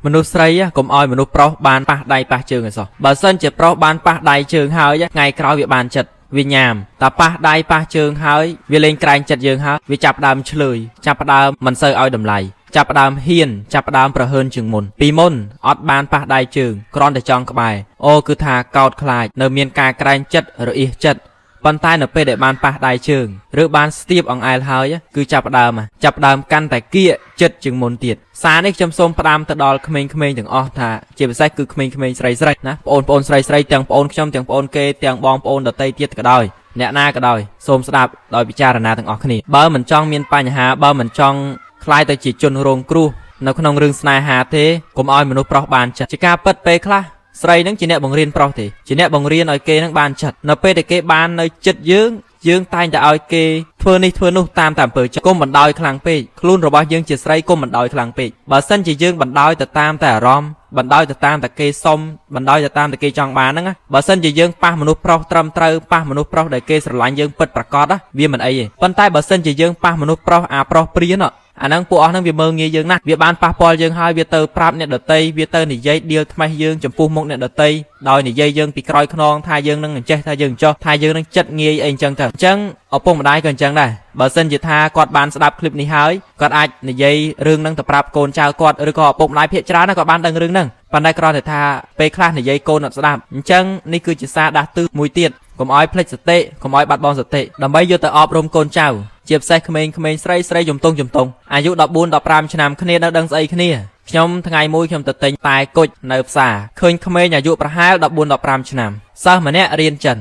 មនុស្សស្រីកុំឲ្យមនុស្សប្រុសបានប៉ះដៃប៉ះជើងឲ្យសោះបើសិនជាប្រុសបានប៉ះដៃជើងហើយថ្ងៃក្រោយវាបានចិត្តវាញ៉ាមតែប៉ះដៃប៉ះជើងហើយវាលែងក្រែងចិត្តយើងហើយវាចាប់ផ្ដើមឆ្លើយចាប់ផ្ដើមមិនសូវឲ្យតម្លៃចាប់ផ្ដើមហ៊ានចាប់ផ្ដើមប្រហើនជាងមុនពីមុនអត់បានប៉ះដៃជើងគ្រាន់តែចង់ក្បែរអូគឺថាកោតខ្លាចនៅមានការក្រែងចិត្តរអៀសចិត្តប៉ុន្តែនៅពេលដែលបានប៉ះដៃជើងឬបានស្ទាបអង្អែលហើយគឺចាប់ផ្ដើមចាប់ផ្ដើមកាន់តែគៀកចិត្តជាងមុនទៀតសារនេះខ្ញុំសូមផ្ដាំទៅដល់ក្មេងៗទាំងអស់ថាជាពិសេសគឺក្មេងៗស្រីស្រីណាបងប្អូនស្រីស្រីទាំងបងប្អូនខ្ញុំទាំងបងប្អូនគេទាំងបងប្អូនដទៃទៀតក៏ដោយអ្នកណាក៏ដោយសូមស្ដាប់ដោយពិចារណាទាំងអស់គ្នាបើមិនចង់មានបញ្ហាបើមិនចង់ក្លាយទៅជាជនរងគ្រោះនៅក្នុងរឿងស្នេហាទេកុំឲ្យមនុស្សប្រុសបានចិត្តជាការពិតពេលខ្លះស្រីនឹងជាអ្នកបង្រៀនប្រុសទេជាអ្នកបង្រៀនឲ្យគេនឹងបានចិត្តនៅពេលដែលគេបាននៅចិត្តយើងយើងតែងតែឲ្យគេធ្វើនេះធ្វើនោះតាមតែអំពើចិត្តកុំបណ្ដោយខ្លាំងពេកខ្លួនរបស់យើងជាស្រីកុំបណ្ដោយខ្លាំងពេកបើសិនជាយើងបណ្ដោយទៅតាមតែអារម្មណ៍បណ្ដោយទៅតាមតែគេសុំបណ្ដោយទៅតាមតែគេចង់បានហ្នឹងណាបើសិនជាយើងប៉ះមនុស្សប្រុសត្រឹមត្រូវប៉ះមនុស្សប្រុសដែលគេស្រឡាញ់យើងពិតប្រាកដណាវាមិនអីទេប៉ុន្តែបើសិនជាយើងប៉ះមនុស្សប្រុសអាប្រុសព្រានអាហ្នឹងពួកអស់ហ្នឹងវាមើងងាយយើងណាស់វាបានប៉ះពាល់យើងហើយវាទៅប្រាប់អ្នកដតីវាទៅនិយាយដៀលថ្មេះយើងចំពោះមុខអ្នកដតីដោយនិយាយយើងពីក្រោយខ្នងថាយើងនឹងអញ្ចេះថាយើងអញ្ចោះថាយើងនឹងចិត្តងាយអីអញ្ចឹងទៅអញ្ចឹងឪពុកម្ដាយក៏អញ្ចឹងដែរបើសិនជាថាគាត់បានស្ដាប់ឃ្លីបនេះហើយគាត់អាចនិយាយរឿងហ្នឹងទៅប្រាប់កូនចៅគាត់ឬក៏ឪពុកម្ដាយភាគច្រើនណាគាត់បានដឹងរឿងហ្នឹងប៉ុន្តែគ្រាន់តែថាពេលខ្លះនិយាយកូនអត់ស្ដាប់អញ្ចឹងនេះគឺជាសារដាស់តឿនមួយទៀតកុំឲ្យភ្លេចសតិកុំឲ្យបាត់បង់សតិដើម្បីយកទៅអប់រំកូនចៅជាពិសេសក្មេងៗស្រីស្រីជំទង់ជំទង់អាយុ14 15ឆ្នាំគ្នានៅដឹងស្អីគ្នាខ្ញុំថ្ងៃមួយខ្ញុំទៅទិញតែគុជនៅផ្សារឃើញក្មេងអាយុប្រហែល14 15ឆ្នាំសិស្សម្នាក់រៀនចិន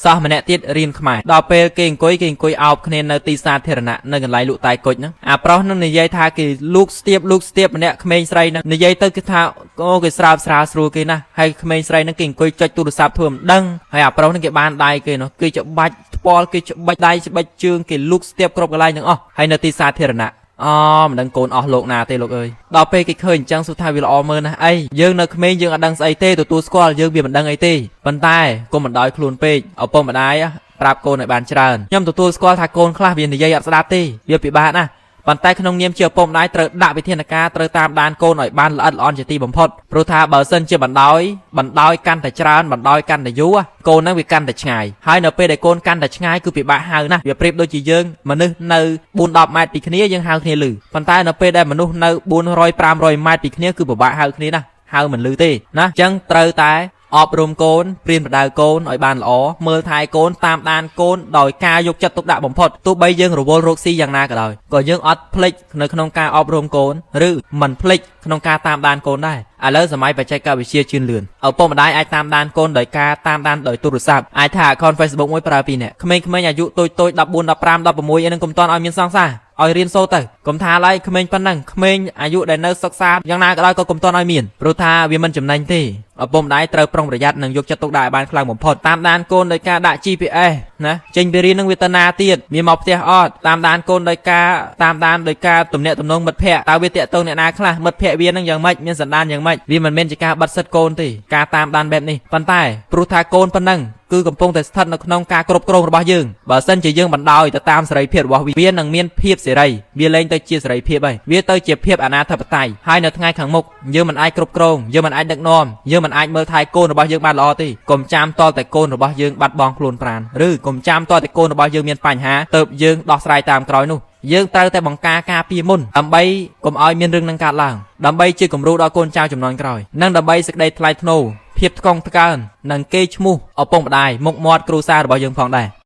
សិស្សម្នាក់ទៀតរៀនខ្មែរដល់ពេលគេអង្គុយគេអង្គុយអោបគ្នានៅទីសាធារណៈនៅកន្លែងលក់តែគុជហ្នឹងអាប្រុសនឹងនិយាយថាគេលូកស្ទាបលូកស្ទាបម្នាក់ក្មេងស្រីហ្នឹងនិយាយទៅគឺថាអូគេស្រើបស្រាលស្រួលគេណាស់ហើយក្មេងស្រីហ្នឹងគេអង្គុយចុចទូរស័ព្ទធ្វើមិនដឹងហើយអាប្រុសហ្នឹងគេបានដៃគេនោះគេច្បាច់ថ្ពាល់គេច្បាច់ដៃច្បាច់ជើងគេលូកស្ទាបគ្រប់កន្លែងទាំងអស់ហើយនៅទីសាធារណៈអូមិនដឹងកូនអស់លោកណាទេលោកអើយដល់ពេលគេឃើញអញ្ចឹងសួរថាវាល្អមើលណាស់អីយើងនៅក្មេងយើងអត់ដឹងស្អីទេទទួលស្គាល់យើងវាមិនដឹងអីទេប៉ុន្តែកុំបណ្ដោយខ្លួនពេកឪពុកម្ដាយប្រាប់កូនឲ្យបានច្រើនខ្ញុំទទួលស្គាល់ថាកូនខ្លះវានិយាយអត់ស្ដាប់ទេវាពិបាកណាស់ប៉ុន្តែក្នុងនាមជាឪពុកម្ដាយត្រូវដាក់វិធានការត្រូវតាមដានកូនឲ្យបានល្អិតល្អន់ជាទីបំផុតព្រោះថាបើសិនជាបណ្ដោយបណ្ដោយកាន់តែច្រើនបណ្ដោយកាន់តែយូរកូនហ្នឹងវាកាន់តែឆ្ងាយហើយនៅពេលដែលកូនកាន់តែឆ្ងាយគឺពិបាកហៅណាស់វាប្រៀបដូចជាយើងមនុស្សនៅ4 10ម៉ែត្រពីគ្នាយើងហៅគ្នាលឺប៉ុន្តែនៅពេលដែលមនុស្សនៅ400 500ម៉ែត្រពីគ្នាគឺពិបាកហៅគ្នាណាស់ហៅមិនលឺទេណាអញ្ចឹងត្រូវតែអប់រំកូនព្រៀនប្រដៅកូនឲ្យបានល្អមើលថែកូនតាមដានកូនដោយការយកចិត្តទុកដាក់បំផុតទោះបីយើងរវល់រកស៊ីយ៉ាងណាក៏ដោយក៏យើងអត់ភ្លេចនៅក្នុងការអប់រំកូនឬមិនភ្លេចក្នុងការតាមដានកូនដែរឥឡូវសម័យបច្ចេកវិទ្យាជឿនលឿនឪពុកម្ដាយអាចតាមដានកូនដោយការតាមដានដោយទូរស័ព្ទអាចថា account Facebook មួយប្រើពីរនាក់ក្មេងៗអាយុតូចៗ14 15 16អីហ្នឹងកុំទាន់ឲ្យមានសង្សារឲ្យរៀនសូត្រទៅកុំថាឡើយក្មេងប៉ុណ្ណឹងក្មេងអាយុដែលនៅសិក្សាយ៉ាងណាក៏ដោយក៏កុំទាន់ឲ្យមានព្រោះថាវាមិនចំណេញទេឪពុកម្ដាយត្រូវប្រុងប្រយ័ត្ននិងយកចិត្តទុកដាក់ឲ្យបានខ្លាំងបំផុតតាមដានកូនដោយការដាក់ GPS ណាចេញពីរៀននឹងវាទៅណាទៀតមានមកផ្ទះអត់តាមដានកូនដោយការតាមដានដោយការទំនាក់ទំនងមិត្តភ័ក្តិតើវាតាក់ទងអ្នកណាខ្លះមិត្តភ័ក្តិវានឹងយ៉ាងម៉េចមានសន្តានយ៉ាងម៉េចវាមិនមែនជាការបិទសិទ្ធកូនទេការតាមដានបែបនេះប៉ុន្តែព្រោះថាកូនប៉ុណ្ណឹងគឺកំពុងតែស្ថិតនៅក្នុងការគ្រប់គ្រងរបស់យើងបើសិនជាយើងបណ្ដោយទៅតាមសេរីភាពរបស់វាវានឹងមានភាពសេរីវាលែងទៅជាសេរីភាពហើយវាទៅជាភាពអនាធិបតេយ្យហើយនៅថ្ងៃខាងមុខយើងមិនអាចគ្រប់គ្រងយើងមិនអាចដឹកនាំយើងមិនអាចមើលថែកូនរបស់យើងបានល្អទេកុំចាំតតែកូនរបស់យើងបាត់បង់ខ្លួនប្រាណឬកុំចាំតតែកូនរបស់យើងមានបញ្ហាទៅយើងដោះស្រាយតាមក្រោយនោះយើងត្រូវតែបង្ការការពារមុនដើម្បីកុំឲ្យមានរឿងនឹងកើតឡើងដើម្បីជាគំរូដល់កូនចៅជំនាន់ក្រោយនិងដើម្បីសេចក្តីថ្លៃថ្នូរភាពថ្កុងថ្កើងនិងគេឈ្មោះឪពុកម្ដាយមុខមាត់គ្រួសាររបស់យើងផងដែរ។